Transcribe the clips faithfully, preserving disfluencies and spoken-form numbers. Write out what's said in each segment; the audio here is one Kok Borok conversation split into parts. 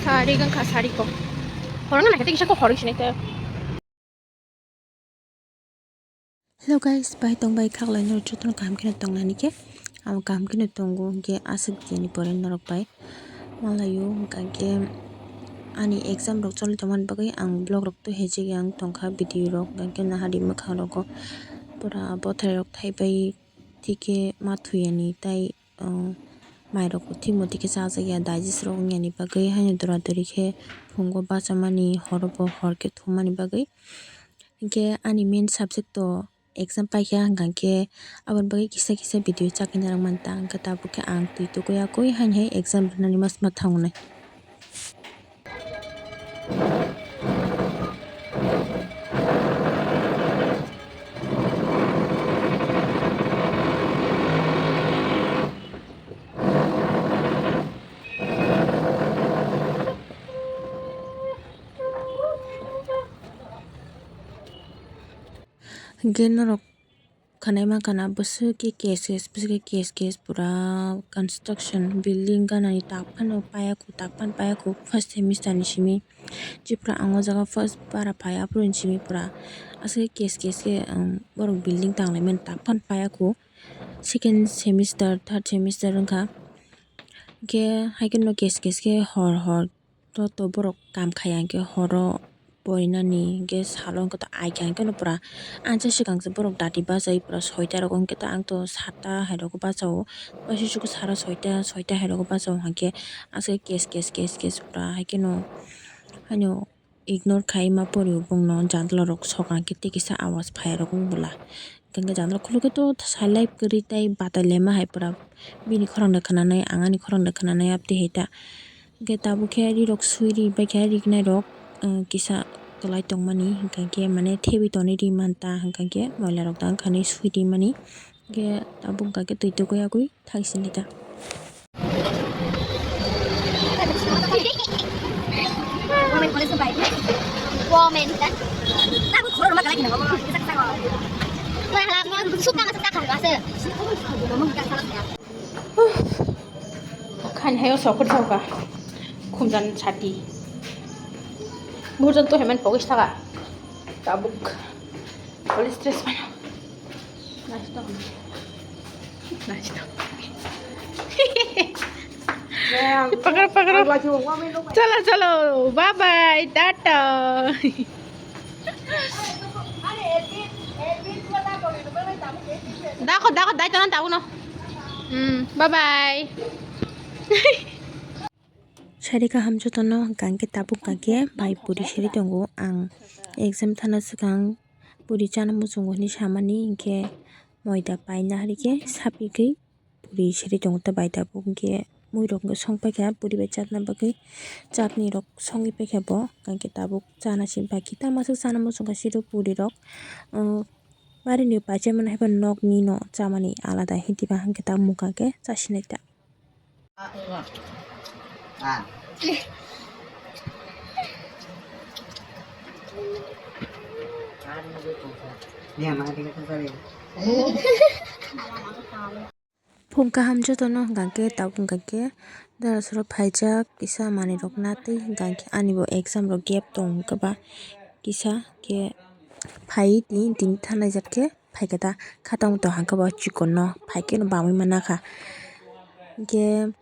Sari gangkha sari ko. Horong na kete kisa ko horong sinai te. Hello guys, bai tong bai khaklai norok jotono kaham kheno tongnani khe. Ang kaham kheno tongo, hwnkhe aswk dini pore norok bai malaio, hwnkhe ani exam rok choli tongmani bagwi ang vlog rok twi hai jagwi ang tongkha, video rok hwnkhe nahari mwkhang rogo pura bothai rok thaibai thikhe ma thuyani tai. Mairok thwimo twi khe chajakya, digest rok wngyani bagwi haino dora dori khe phungo bachamani, horo bo hor khe thummani bagwi. Hinkhe ani main subject to exam paikha, hwnkha khe aboni bagwi kisa kisa video chakhi narwkmani ta, hwnkhe tabuk khe ang twi tukui akui haino hai exam rwnani mas ma thangnai. Hwnkhe norok khwnai mankha na, bwswk khe case case, bwswk khe case case, pura construction building ganani tak phano paiya khu, tak phano paiya khu, first semester ni simi. Chipra ang o jaga first bara phai, aphuru ni simi pura aswk khe case case khe, um, borok building tanglaimani tak phano paiya khu, second semester, third semester wngkha. Hwnkhe hai kheno case case khe hor hor to, to borok kam khaiya hwnkhe horo porinani, hwnkhe salo hwnkhe to aikha hwnkhe no pura ansa swkang se borok dati bachai pura soita rogo, hwnkhe to ang to satta hai rogo bachao, waisa chuku sara soita, soita hai rogo bachao, hwnkhe aswk case case case case pura hai kheno haino ignore khai ma porio bongno jandala rok sokang khe tei kisa awas phai rok wng bwla. Hwnkhe jandala khulukhe to salai kwrwi tei batai lema hai pura bini khorang da khwnanai, ang ani khorang da khwnanai, abtwi hai ta. Hwnkhe tabuk khe ri rok sui ri bai khe ri gnai rok, uh, kisa kwlai tongmani, hwnkhe mane thebwi tonwi ri man ta, hwnkhe moila rok da wngkha hinwi sui ri mani. Hwnkhe tabuk hwnkha khe twi tukui akui thang sini ta. Khain hayo sokor sauka khumjan sati burjan to hemen pogis thaka tabuk police dress mano. Pakaro, pakaro. Chalo, chalo. Bye bye. Tata. Dako, dako, dai tano, dako no. Hmm, bye bye. Sari kaham jotono hwnkha hwnkhe tabuk hwnkha khe bai puri siri tongo. Ang exam thana swkang puri chana muchungo hinwi samani, hinkhe moida paina hari khe sapigwi puri siri tongo ta bai tabuk. Hinkhe muirok song paikha puri bai chatna bagwi, chutney rok songwi paikha bo, hinkhe tabuk chana simi bai khe tamo swk chana muchungkha siro puri rok. Barini bai chaimani haiba nokni no chamani alada hintiba hinkhe ta mukha khe chasinai ta. Phung kaham jotono hwnkha khe tabuk hwnkha khe dara soro phaijak kisa manwi rok natwi hwnkha khe ani bo exam rok gap tong hwnkhe ba kisa khe phai tini tini thanai jak khe. Phaikhe ta khatang to hangkhe bo chikon no phaikhe no bamwi mana kha. Hinkhe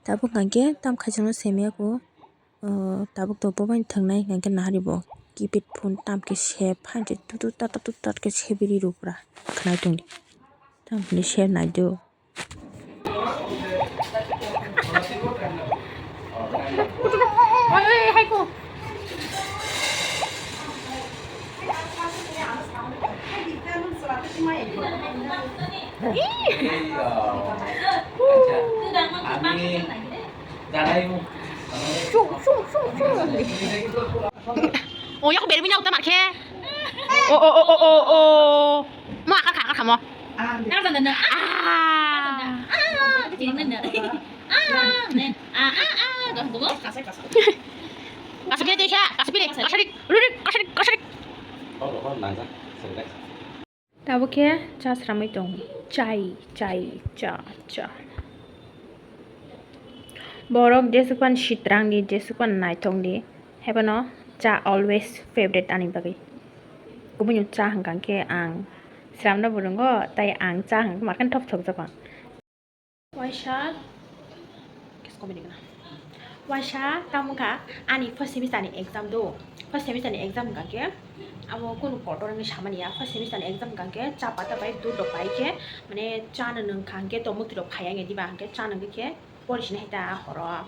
tabuk hwnkhe tam khaijakno semiya kho, tabuk to bobaini thwngnai hwnkhe nahari bo keypad phone tam khe sep hainse tutu tata tutu tat khe sebiri rw pura khwnai tongdi tam hwnwi sep naidu. O yak bermi na uta marke. O o o o o o. Mo akar kha akar kha mo. Nang sana na. Ah. Ah, kecil nang na. Ah, nen. Ah, ah, ah, dah tunggu. Kasih dia, kasih dia, kasih dia, kasih dia, kasih dia. Tabuk khe cha sramwi tong. Chai, chai, cha, cha. Borok jesukpan sitrang di, jesukpan naithok di, haiphano cha always favorite ani bagwi. Kubuni cha hwnkha khe ang sramno bo rwngo, tai ang cha hwnkha khe thop thok jago. Waisa, kis komini gana. Waisa, tamo wngkha ani first semester ni exam do. First semester ni exam hwnkha khe abo kunu kotor wngwi samani ya. First semester ni exam hwnkha khe cha pata bai dud rok bai khe, mane cha no nwng kha hwnkhe to mwtwi rok phai ya diba hwnkhe cha nwngwi khe pori sini hai ta horo.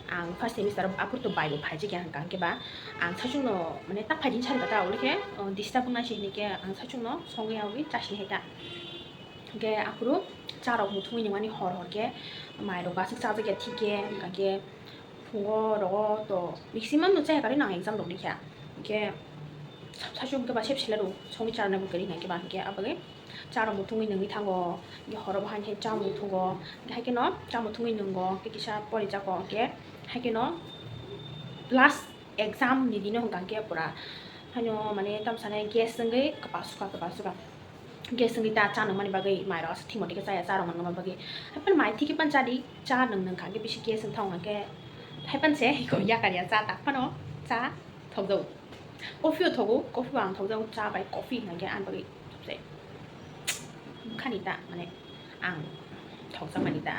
Ang first semester aphuru to bai bo phai jagya hwnkha hwnkhe ba ang saichung no mane tak phai din sani kata abo khe, uh, disturb wngna si hini khe ang saichung no songwi awi cha sini hai ta. Hwnkhe aphuru cha rok muthungwi nungmani hor hor khe mai rok basuk chajak ya thik khe, hwnkha khe phungo rogo to maximum no chaya karwi no ang exam rok rikha. Hwnkhe saichung hwnkhe ba sep sila rw songwi cha rwna bo kwrwi hwnkha khe ba hwnkhe abagwi cha rok muthungwi nungwi thango. Hwnkhe horo bo hai khe cha muthungo, hwnkhe hai kheno cha muthungwi nungo, hwnkhe kisa pori jako, hwnkhe hai kheno last exam ni dino hwnkha khe pura haino mane tamsane gas wngwi kwpal sukha kwpal sukha. Gas wngwi ta cha nungmani bagwi mai rok aswk thik motike chaya cha rok nungma bagwi. Haiphano mai thik khe phano cha di, cha nung nung kha hwnkhe bisi gas wng thango hwnkhe haiphano se yakar ya cha tak phano cha thokjago. Coffee o thogo, coffee bo ang thokjago, cha bai coffee hwnkha khe ani bagwi thokjai. Khani ta mane ang thokjakmani ta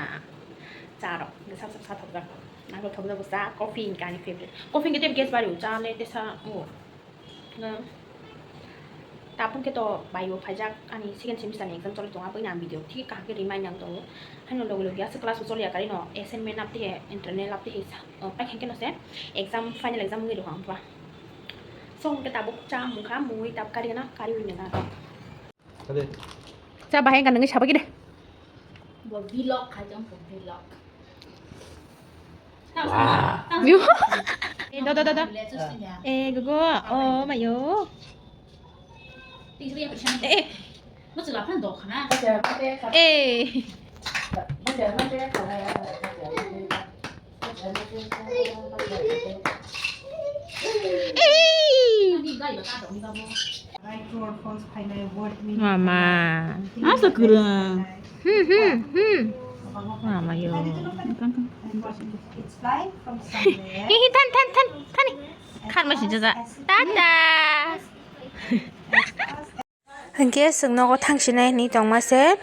cha rok hwnkhe sap sap sa thokjak. Ang thokjago cha, coffee hwnkha ani favorite. Coffee hwnkhe tei gas bari o cha le tesa o. Tabuk khe to bai bo phaijak ani second semester ni exam choli tongo, aboni ang video thik kaham khe remind nang tongo. Haino logi logi aswk class o choli ya karwi no assignment update he internal update he paikha khe no se exam final exam wngwi rokha ang ba. So hwnkhe tabuk cha mungkha mungwi tabuk kari gana kari wi nang. Cha bahai wngkha nungwi sabai khe de. Bo vlog khai tong kho vlog. Wow. Eh, da, da, da, da. Eh, gogo. Oh, mayo. Eh. Eh. Mama. Asa kurang. Hmm, hmm, hmm. Mama yo. Hihi, than, than, than, thani. Kharma si jaja. Tata. Hwnkhe chwng nogo thangsinai hinwi tongma se,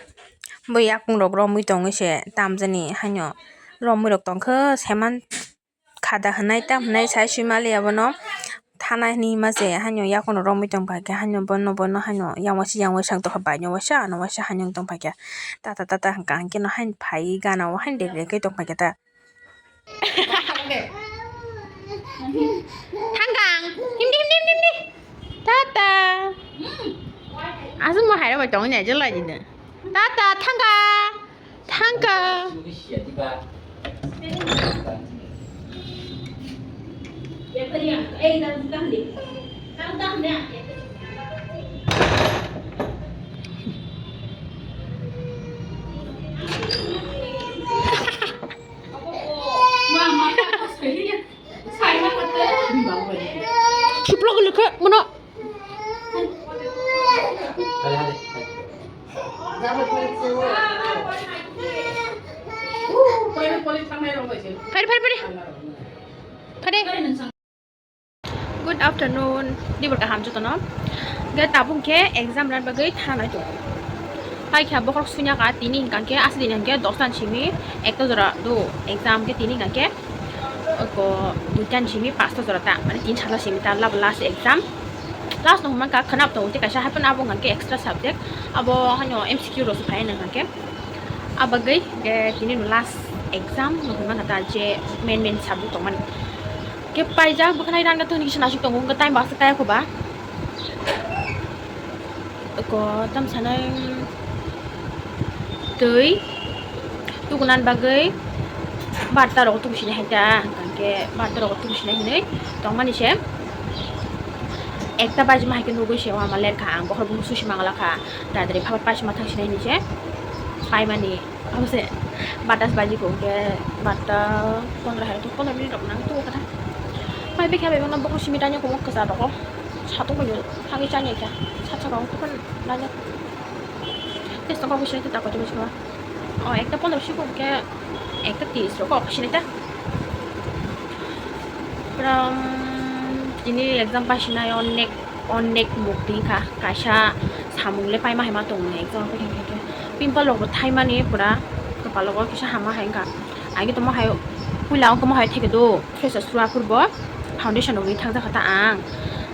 bo yakung rok romwi tongwi se tamjani haino romwi rok tongkhe seman khada hwnai tam hwnai sai sui maliya bono thana hinwi hima se haino yakung rok romwi tongphaikha haino bono bono haino yang waisa yang waisa wng tongkha baino waisa ano waisa haino wng tongphaikha tata tata hwnkha hwnkhe no haino phaiwi gana o haino debri khe tongphaikha ta. Thangkang. Himdi, himdi, himdi, himdi. Tata. Aswk mo haira bai tongwi nai, jelai di de. Tata, thangkang. Thangkang. Kiplok lukhe mono. Phari, phari, phari. Phari. Good afternoon, dibor kaham jotono. Hwnkhe tabuk khe exam rwna bagwi thanai tongo. Paikha bokhorok suiya kha tini hwnkha khe aswk din hwnkhe dosta ni simi ekta jora do exam khe tini hwnkha khe oko duita ni simi pasta jora ta mane tin sata simi ta labo last exam. Last no hwnka khwnap tongo tei kaisa haphano abo hwnkha khe extra subject abo haino M C Q rok se phai hwnkha khe. Abagwi khe tini no last exam no hwnma kha ta je main main subject tongmani. Khe paijak bwkhanai rang tong ni kisa nasuk tongo wngkha time baksa kaya kho ba. Ko tam sanai twi tukunan bagwi barta rogo tuku sinai hai ta hwnkha khe barta rogo tuku sinai hinwi tongmani se ekta bajima hai khe nugwi se wama lerkha ang bokhorok bumung susi mangala kha. Dadri phabar paisima thang sinai hinwi se paimani abo se batas baji ko hwnkhe batta pondro hai pondro minute rok nang tugo kha. Pai bikha bai bono bokhorok simi tanya komo kwchar rogo satung bai thangwi chanya kha sat saka o tokon nanya. Tei saka o sinai ta kotoma sima o ekta pondro siko hwnkhe ekta tris rok o sinai ta. Ram, tini exam pasinai onek, onek mukti kha, kaisa samung le paima hai ma tong exam paikha khe, pimple rok bo thaimani pura kwpalo kisa hama hai wngkha. Ang khe tongma hai puila wngkha mo hai theke do face wash rw aphuru bo foundation rwgwi thang jakha ta ang.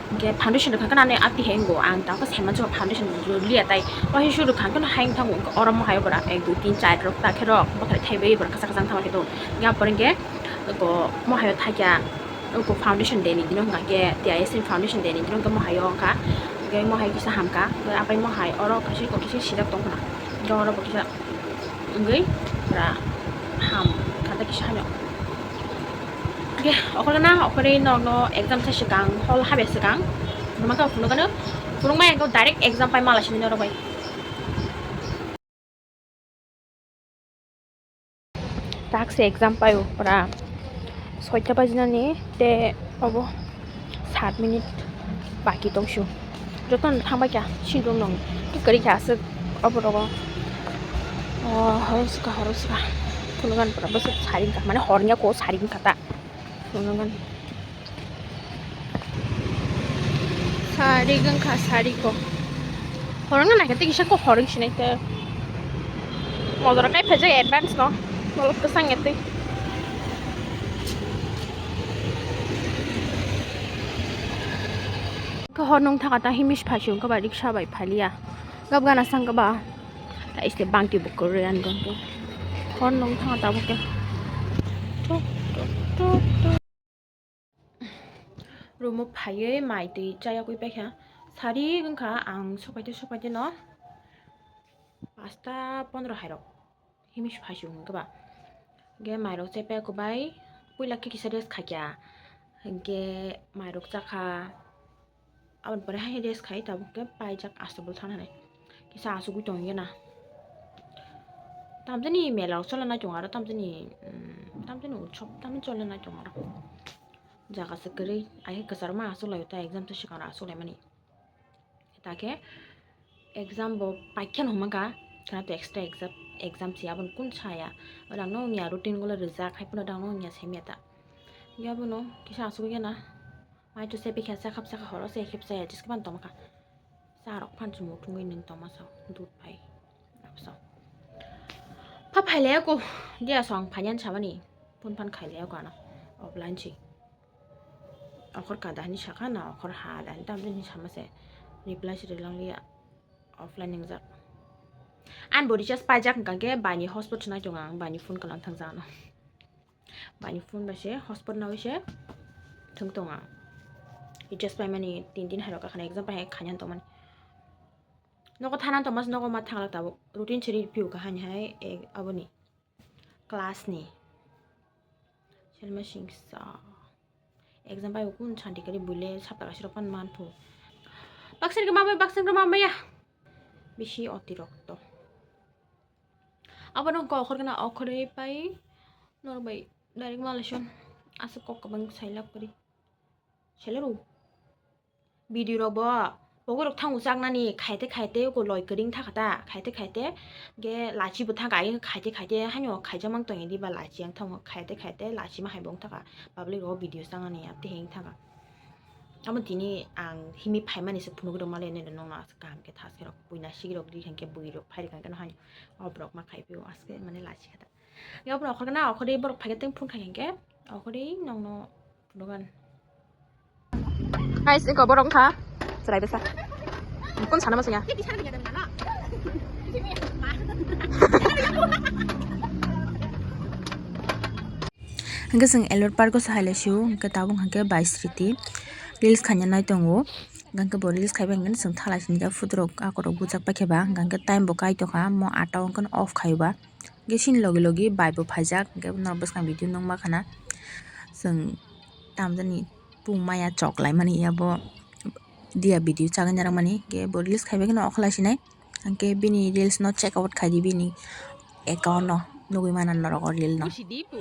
Hingke foundation rwkha nani ati hai wngo ang tamo saimansa foundation rwliya tai waisa suru kha khe hai wngthango oro mo hai bwra ek dui tin char rok ta khe rok bwkhwlai thaibai bwra kwchak kwchang thangma khe do. Hingke aphuru hingke eko mo hai thakya eko foundation day ni dino hingka khe T I S ni foundation day ni dino hingke mo hai o wngkha hingke mo hai kisa hamkha apai mo hai oro kaisa eko kisa sijak tongkha na hingke oro bo kisa wngwi pura ham kata kisa no. Oke, okhorna okhorwi nokno exam sa swkang hall habya swkang phunukma khe phunukgano phunukma engkho direct exam pai mala sini norok bai. Tak se exam paio pura soita bajinani te obo sat minute baki tongsu. Jotono thangbai kha sindong nong kwrwi kha aswk obo rogo. Oh, horo swkha, horo swkha. Phunukgan pura bwswk sari wngkha, mane hornya ko sari wngkha ta. Phunukgan. Sari wngkha, sari ko. Horong na naikhe tei kisa ko horong sinai te. Mojora kai phaijak advance no. Bolok kwchang ya tei. Khe hor nung thaka ta himis phai sung kaba riksa bai phaliya. Gab gana sang kaba. Ta iste bangti bo kwrwi ani gong. Hor nung thaka ta bo khe. Tuk, tuk, tuk, tuk. Room o phaiwi mai twi chayakwi paikha. Sari wngkha ang sopaite sopaite no pasta pondro hairok. Himis phaisu hwnkhe ba. Hwnkhe mairok chaipai kubai puila khe kisa rest khaikha. Hwnkhe mairok chakha. Aboni pore hai rest khai tabuk khe paijak aswk bwlwng thana hinwi. Kisa asugwi tongya na. Tamjani mela rok chole nai tongo aro tamjani, mm, tamjani utsob tamjani chole nai tongo aro. Jaga se kwrwi ai kwcharo ma aswk laio ta exam se swkang rok aswk laimani. Ta khe exam bo paikhe no hwnmang kha khana to extra exam, exam se aboni kun saya. Oro ang no wngya routine gulo rijak hai phano dang no wngya semiya ta. Ya bono kisa aswk ya na. Mai to se bikha sa khap sa horo se khep sa ya jis khe ban tong kha. Sa rok phan chumuk thungwi nung tongma sa dud pai. Abso. Pha phai le ko dia song phanyan samani. Phone phan khai le ko ano. Offline si. Okhor ka dahani sakha na okhor ha dahani tam dini sama se. Reply si rilang liya. Offline ningjak. An bo recharge paijak hwnkha khe bani hotspot nai tongo ang bani phone kalang thangjak ano. Bani phone bai se hotspot nawi se thwng tongo. Recharge paimani tin din hairok kakhana exam pai hai khaina tongmani. Nogo thana tongma se nogo ma thangla tabuk routine se review kahani hai ek aboni class ni. Selma singsa exam pai kun santi kari buile sapta kasiro pan manphu. Baksin ke mamai baksin ke mamai ya. Bisi otirokto. Abono hwnkha okhor gana okhorwi pai norok bai direct malaisun aswk kok kwbang sailak kwrwi. Sailaru. Video rok bo pogorok thango chaknani khaite khaite ko loi kwring thakha ta khaite khaite ge lachi bo thangkha ai khaite khaite haino khaijak mang tongya diba lachi ang thango khaite khaite lachi ma hai bo wng thakha public rok video chaknani abtwi heng thakha. Amo tini ang himi phaimani se phunuk rwmani nini nokno aswk kaham khe thaskhe rok buina sigi rok ri khe bui rok phai rwkha khe no haino o borok ma khai phio aswk mane lachi kha ta. Yang pura okhor na okhor borok phai khe teng phun khai khe okhor nokno phunuk an. Guys, eko borok kha chwrai bwsa. Kun sana masanya. Hingke chwng Elor Park o sahai lai sio, hingke tabuk hingke bai sriti reels khaina nai tongo, hingke bo reels khaibai hingke chwng thalai sini jak photo rok akorok bujak paikhe ba, hingke time bo kaitokha, mo atta o hingke off khaiba, hingke sini logi logi bai bo phaijak, hingke norok bwskang video nukma khana chwng tamjani pung maya chok laimani yabo dia video chagwi narwkmani, hingke bo reels khaibai kheno okhla sinai. Hingke bini reels no check out khaidi bini account no nugui mana norok o reel no. Busi di pu.